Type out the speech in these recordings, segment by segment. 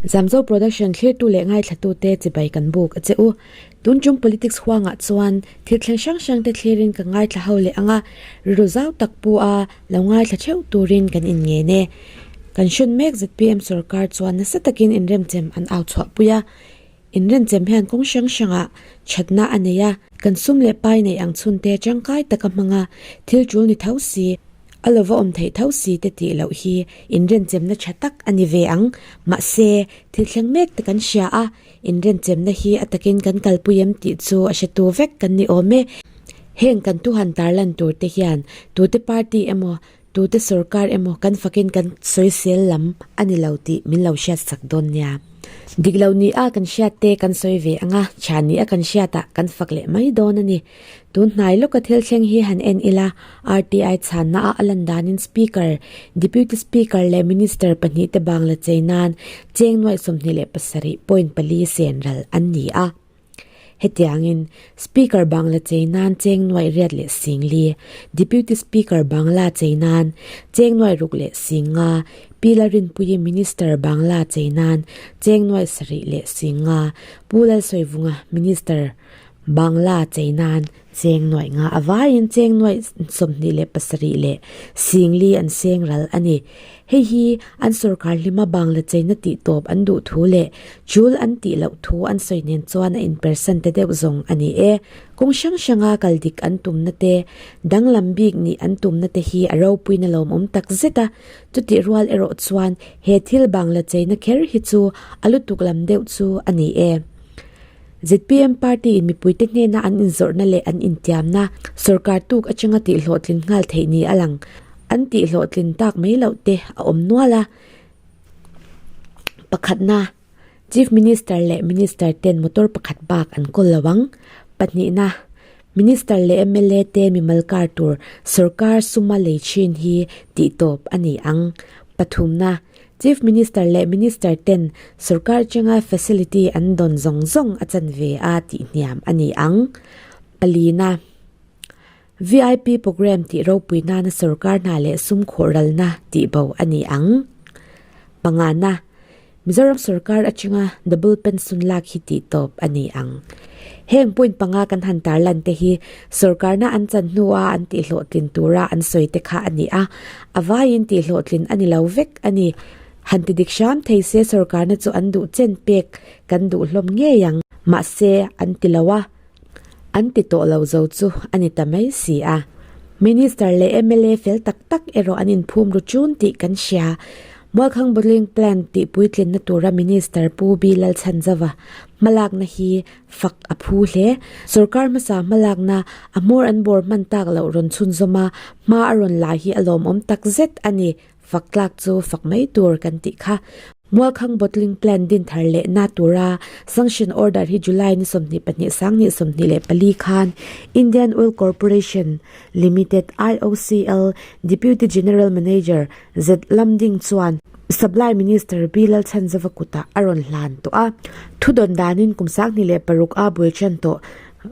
Zamzo Production thlirtu leh ngaithlatute chibai kan buk a che u. Tun chung politics huangah chuan thil thleng hrang hrang te thlirin ka ngaithla ho leh ang a, rilru zau tak pu a lo ngaithla theuh turin kan inngen e. Kan hrawn mek zpm sorkar chuan nasa takin inremchem an au chhuahpui a, inrenchem hian kawng hrang hrangah thatna a nei a, kan sum leh pai neih ang chhunte tangkai taka hmanga thil tul ni tho si, A lova awm theih tho si te tih loh hi inrenchemna tha tak a ni ve ang. Mahse, thil thleng mek te kan hria a, inrenchemna hi a takin kan kalpui em tih chu a hretu vek kan ni awm e. Heng kan tuhan tarlan tur te hian tute party emaw, tute sorkar emaw kan fakin kan sawisel lam a ni lo tih min lo hriatsak dawn nia. Dik lo ni a kan hriat te kan sawi ve ang a, tha ni a kan hriatah kan fak leh mai dawn a ni. Tun hnai lawka thil thleng hi han en ila, RTI chhanna a lan danin Speaker, Deputy Speaker leh Minister pahnihte bangla chei nan cheng nuaih 27 point pali sen ral an ni a. Hetiangin, Speaker bangla chei nan cheng nuaih riat leh sing li, Deputy Speaker bangla chei nan cheng nuaih ruk leh sing nga, Pi Larinpuii Minister bangla chei nan cheng nuaih sarih leh sing nga, Pu Lalsawivunga Minister Bangla chei nan cheng nuaih nga a vaiin cheng nuaih 27 leh singli an seng ral a ni. Hei hi an sorkar hlima Bangla cheina tih tawp an duh thu leh chul an tih loh thu an sawi nen chuan a inpersan te deuh zawng a ni e. Kawng hrang hranga kal dik an tumna te, danglam bik nih an tumna te hi a ropuina lawmawm tak zet a. Chutih rual erawh chuan he thil Bangla cheina kher hi chu a lutuk lam deuh chu a ni e. Zpm party in mipuite hnena an inzawrhna leh an intiamna sorkar tuk atanga tihhlawhtlin nghal theih ni a lang. An tihhlawhtlin tak mai loh te a awm nual a. Pakhatna, Chief Minister leh Minister ten motor pakhat bak an kawl lo ang. Pahnihna, Minister leh mla te mimal kar tur sorkar suma lei thin hi tihtawp a ni ang. Pathumna, Chief Minister leh Minister ten sorkar atanga facility an dawn zawng zawng a chan ve a tih hniam a ni ang. Palina, VIP Programme tih ropui nana sorkar hna leh sum khawhralna tih bo a ni ang. Pangana, Mizoram sorkar atanga double pension lak hi tih tawp a ni ang. Heng point panga kan han tarlan te hi sorkarna an chan hnua an tihhlawhtlin tura an sawi te kha a ni a, a vaiin tihhlawhtlin a ni lo vek a ni. Han ti dik hram thei se sorkarna chu an duh chen pek kan duh hlawm ngei ang. Mahse, an ti lo a, an ti tawh lo zo chu a ni ta mai si a. Minister leh mla fel tak tak erawh an inphum ru chun tih kan hria. Mualkhang Bottling Plant tih puitlinna tura Minister Pu B Lalchhanzova hmalakna hi fak a phu hle. Sorkar hmasa hmalakna a hmawr an bawr hman tak loh rawn chhunzawm a, hma a rawn la hi a lawmawm tak zet a ni. Fak tlak chu fak mai tur kan tih kha. Mualkhang Bottling Plant din thar lehna tura sanction order hi July ni 22 sang ni 24 khan Indian Oil Corporation Limited, IOCL, Deputy General Manager Z Lamding chuan Supply Minister B Lalchhanzova kutah a rawn hlan tawh a. Thudawn danin kum 2006 a bul ṭan tawh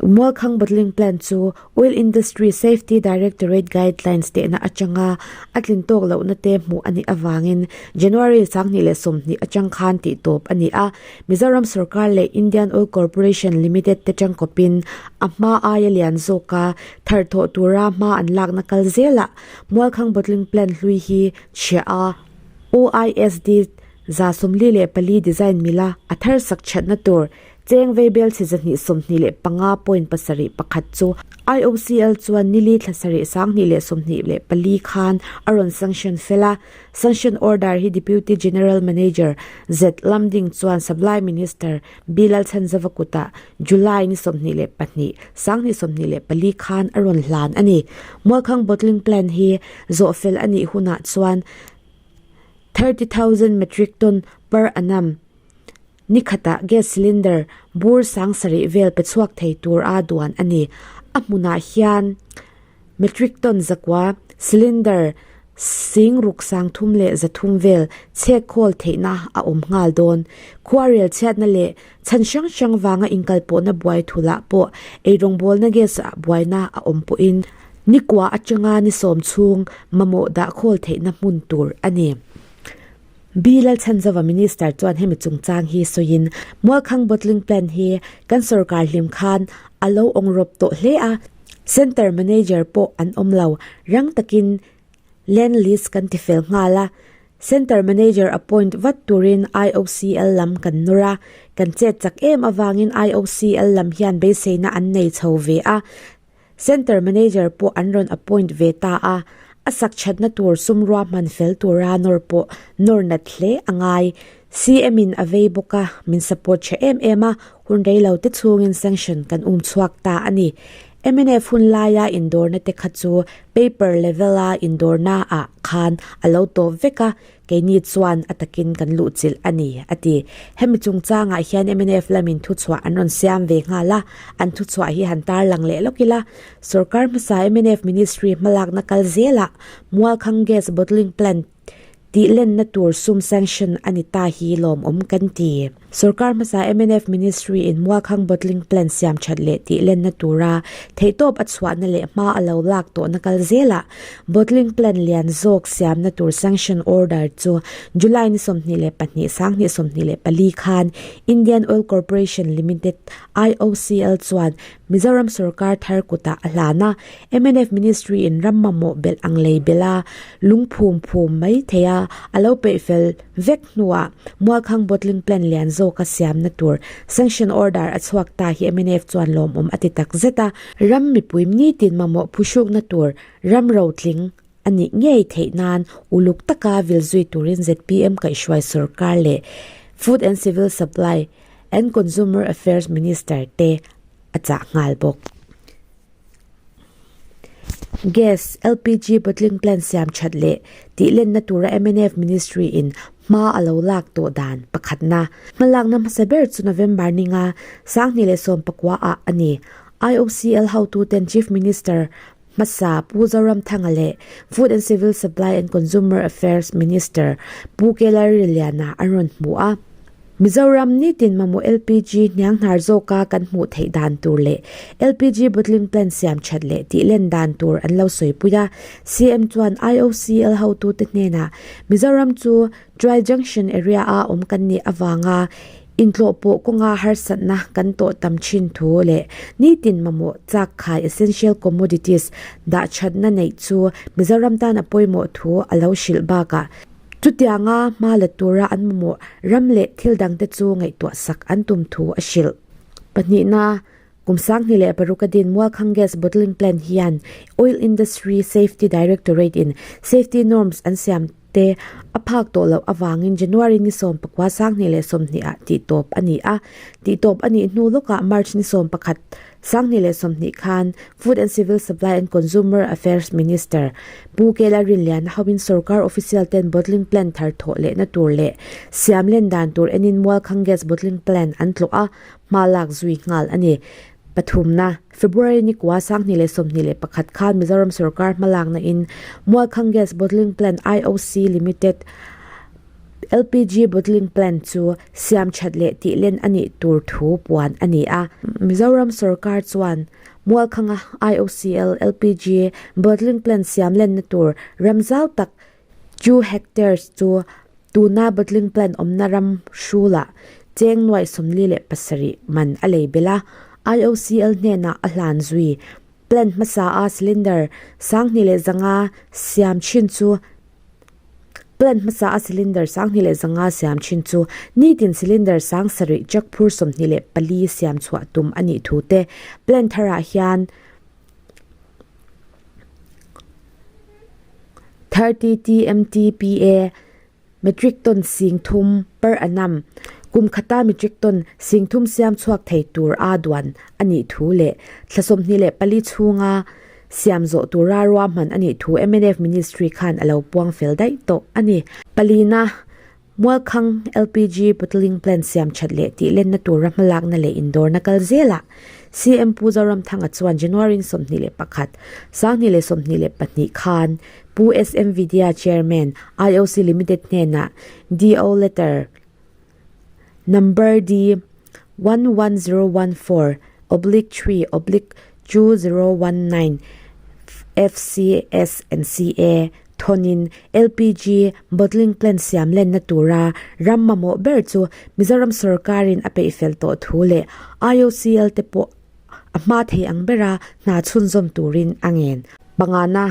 Mualkhang Bottling Plant chu Oil Industry Safety Directorate Guidelines tehna atanga a tlin tawk lohna te hmuh a nih avangin January 2020 atang khan tihtawp a ni a. Mizoram sorkar leh Indian Oil Corporation Limited te tangkawpin a hma aia lian zawka tharthawh tura hma an lakna kal zelah Mualkhang Bottling Plant hlui hi chhiah a, OISD 144 design mila a thar sak thatna tur cheng veibel chhe 225 point pasarih pakhat chu IOCL chuan nili thla sarih 2024 khan a rawn sanction fel a. Sanction order hi Deputy General Manager Z Lamding chuan Supply Minister B Lalchhanzova kutah July ni 22, 2024 khan a rawn hlan a ni. Mualkhang Bottling Plant hi zawh fel a nih hunah chuan 30,000 metric ton per annum ni khatah gas cylinder bur sang sarih vel pe chhuak thei tur a duan a ni. A hmunah hian metric ton zakua cylinder sing ruk sang thum leh zathum vel chhek khawl theihna a awm nghal dawn. Khuarel chhiatna leh chhan hrang hrang vanga inkalpawhna buai thulah pawh eirawngbawlna gas ah buaina a awm pawhin nikua atanga ni sawm chhung mamawh dah khawl theihna hmun tur a ni. B Lalchhanzova Minister chuan hemi chungchang hi sawiin Mualkhang Bottling Plant hi kan sorkar hlim khan a lo awngrawp tawh hle a, Centre Manager pawh an awm lo, rang takin Land Lease kan ti fel nghal a, Centre Manager appoint vat turin IOCL lam kan nawr a, kan chet chak em avangin IOCL lam hian beiseina an nei chho ve a, Centre Manager pawh an rawn appoint ve ta a, a sak thatna tur sum ruahman fel tura nawr pawh nawr nat hle a ngai. CM in a vei bawk a, min support tha em em a, hun reilo te chhungin sanction kan um chhuak ta a ni. Mnf hun laia indawrna te kha chu paper level a indawrna ah khan a lo tawp vek a, Keini chuan a takin kan luhchilh a ni, a ti. Hemi chungchangah hian mnf lamin thuchhuah an rawn siam ve nghal a, an thuchhuah hi han tarlang leh lawk ila. Sorkar hmasa mnf Ministry hmalakna kal zelah Mualkhang Gas Bottling Plant tih lenna tur sum sanction a ni ta hi lawmawm kan ti. Sorkar hmasa mnf Ministry in Mualkhang Bottling Plant siam that leh tih lenna tura theihtawp a chhuahna leh hma a lo lak tawhna kal zelah Bottling plant lian zawk siamna tur sanction order chu July ni 22 2024 khan Indian Oil Corporation Limited, IOCL, chuan Mizoram sorkar thar kutah a hlan a. Mnf Ministry in ram mamawh belh ang lei belh a, lungphum phum mai thei a, a lo peih fel vek hnuah Mualkhang bottling plant lian zawka siamna tur sanction order a chhuak ta hi mnf chuan lawmawm a ti tak zet a. Ram mipui nitin mamawh phuhrukna tur ram rotling a nih ngei theih nan uluk taka vil zui turin zpm kaihhruai sorkar leh Food and Civil Supply and Consumer Affairs Minister te a chah nghal bawk. Gas, LPG bottling plant siam that leh tih lenna tura mnf Ministry in hma a lo lak tawh dan pakhatna hmalakna hmasa ber chu November ninga 2019 ah a ni. IOCL hotuten Chief Minister hmasa Pu Zoramthanga leh Food and Civil Supply and Consumer Affairs Minister Pu Kelari Liana an rawn hmu a. Mizoram nitin mamawh LPG hniang hnar zawka kan hmuh theih dan tur leh LPG bottling plant siam that leh tih len dan tur an lo sawipui a. CM chuan IOCL hotute hnenah Mizoram chu Dry Junction area a awm kan nih avanga intlawh pawh kawnga harsatna kan tawh tam thin thu leh nitin mamawh chak khai essential commodities dah thatna neih chu Mizoram tan a pawimawh thu a lo hrilh bakah chutianga hma la tura an mamawh ram leh thil dangte chu ngaihtuah sak an tum thu a hrilh. Pahnihna, Kum 2006 a din Mualkhang Gas Bottling Plant hian Oil Industry Safety Directorate in safety norms an siam te a phak tawh loh avangin January ni 19 2020 ah tihtawp a ni a. Tihtawp a nih hnu lawkah March ni 11 2020 khan Food and Civil Supply and Consumer Affairs Minister Pu Kela Rinliana hoin sorkar official ten bottling plant thar thawh lehna tur leh siam len dan tur enin Mualkhang Gas Bottling Plant an tlawh a, hma lak zui nghal a ni. Pathumna, February ni kua 2021 khan Mizoram sorkar hmalakna in Mualkhang Gas Bottling Plant IOC Limited LPG Bottling Plant chu siam that leh tih len a nih tur thu puan a ni a. Mizoram sorkar chuan Mualkhanga IOCL LPG Bottling Plant siam lenna tur ram zau tak 2 hectares chu tuna bottling plant awmna ram hrulah cheng nuaih 47 man a lei belh a, IOCL hnenah a hlan zui. Plant hmasa a cylinder 2500 siam thin chu Plant hmasa a cylinder 2500 siam thin chu nitin cylinder 7,000 truck phur 24 siam chhuah tum a nih thu te plant tharah hian 30 TMTPA metric ton 30,000 per annum kum khata metric ton 30,000 siam chhuak thei tur a duan a nih thu leh thla 24 chhunga siam zawh tura ruahman a nih thu mnf ministry khan a lo puang fel daih tawh a ni. Palina Mualkhang LPG bottling plant siam that leh tih lenna tura hmalakna leh indawrna kal zelah CM Pu Zoramthanga chuan January 21, 2022 khan Pu SM Vidya Chairman, IOC Limited hnenah DO Letter Number D11014 oblique 3 oblique 2019 FCS and CA. thawnin LPG bottling plant siam lenna tura ram mamawh ber chu Mizoram sorkarin a peihfel tawh thu leh IOCL te pawh a hma thei ang bera hna chhunzawm turin a ngen. Pangana,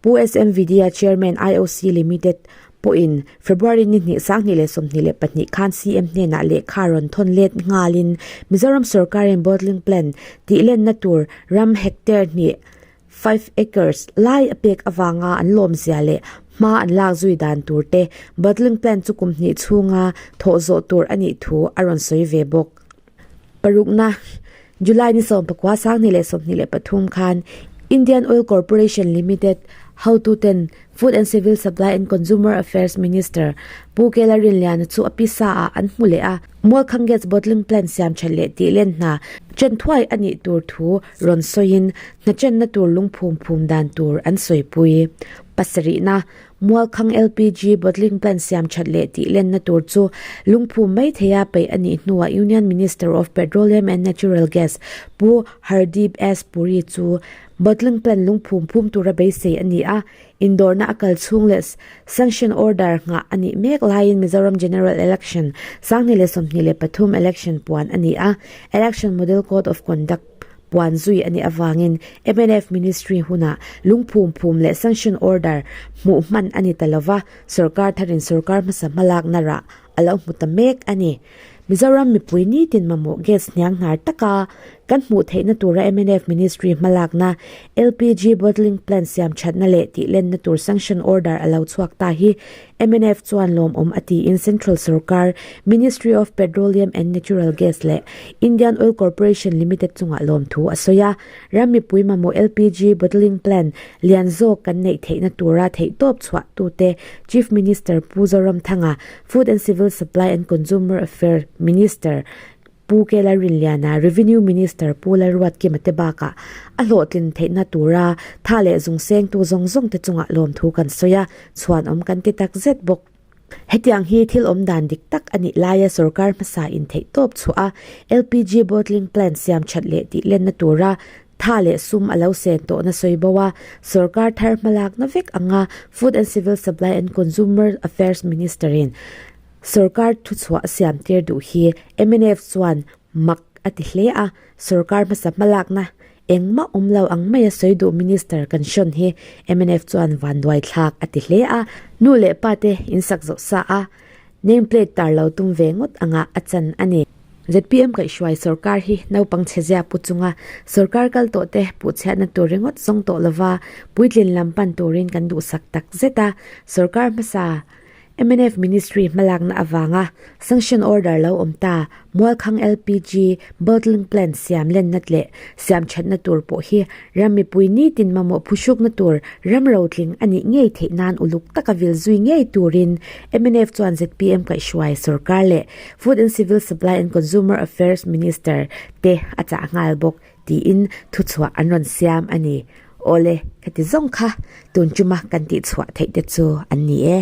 Pu SM Vidya Chairman IOC Limited pawhin February ni hnih 2022 khan CM hnenah lehkha rawn thawn let nghalin Mizoram sorkarin bottling plant tih lenna tur ram hectare hnih, 5 acres, lai a pek avanga an lawmzia leh hma an lak zui dan tur te bottling plant chu kum hnih chhunga thawh zawh tur a nih thu a rawn sawi ve bawk. Parukna, July ni 19 2023 khan Indian Oil Corporation Limited hotuten Food and Civil Supply and Consumer Affairs Minister Pu Kela Rinliana chu a pisa ah an hmu leh a, Mualkhang Gas Bottling Plant siam that leh tih len hna chen thuai a nih tur thu rawn sawiin hna chenna tur lungphum phum dan tur an sawipui. Pasarihna, Mualkhang LPG bottling plant siam that leh tih lenna tur chu lungphum mai theia peih a nih hnuah Union Minister of Petroleum and Natural Gas Pu Hardeep S Puri chu bottling plant lungphum phum tura beisei a ni a, indawrna a kal chhung leh sanction order nghah a nih mek laiin Mizoram General Election 2023 election puan a ni a, Election Model Code of Conduct puan zui a nih avangin mnf Ministry hunah lungphum phum leh sanction order hmuh hman a ni ta lova, sorkar tharin sorkar hmasa hmalakna rah a lo hmu ta mek a ni. Mizoram mipui nitin mamawh gas hniang hnar taka kan hmuh theihna tura mnf Ministry hmalakna LPG bottling plant siam thatna leh tih lenna tur sanction order a lo chhuak ta hi mnf chuan lawmawm a tiin Central sorkar Ministry of Petroleum and Natural Gas leh Indian Oil Corporation Limited chungah lawmthu a sawi a. Ram mipui mamawh LPG bottling plant lian zawk kan neih theihna tura theihtawp chhuah tute Chief Minister Pu Zoramthanga, Food and Civil Supply and Consumer Affairs Minister Pu Kela Rinliana, Revenue Minister Pu Lalruatkima te bakah a hlawhtlin theihna tura tha leh zung sengtu zawng zawng te chungah lawmthu kan sawi a, chhuanawm kan ti tak zet bawk. Hetiang hi thil awm dan dik tak a nih laia sorkar hmasa in theihtawp chhuah a, LPG bottling plant siam that leh tih lenna tura tha leh sum a lo sen tawhna sawi bo a, sorkar thar hmalakna vek anga Food and Civil Supply and Consumer Affairs Minister in Sorkar thuchhuah a siam tir duh hi mnf chuan mak a ti hle a, sorkar hmasa hmalakna engmah awm lo ang maia sawi duh minister kan hrawn hi mnf chuan vanduai thlak a ti hle a, nu leh pa te insak zawh sa a, name plate tar lo tum ve ngawt anga a chan a ni. Zpm kaihhruai sorkar hi naupang chhe zia pu chunga sorkar kal tawh te puhchhiatna tur ringawt zawng tawh lova puitlin lam pan turin kan duhsak tak zet a, sorkar hmasa Mnf Ministry hmalakna avanga sanction order lo awm ta Mualkhang LPG bottling plant siam lenna leh siam thatna tur pawh hi ram mipui nitin mamawh phuhrukna tur ram rotling a nih ngei theih nan uluk taka vil zui ngei turin mnf chuan zpm kaihhruai sorkar leh Food and Civil Supply and Consumer Affairs Minister te a chah nghal bawk tiin thuchhuah an rawn siam a ni. Awle, khati zawng kha tun chuma kan tihchhuah theih te chu an ni e.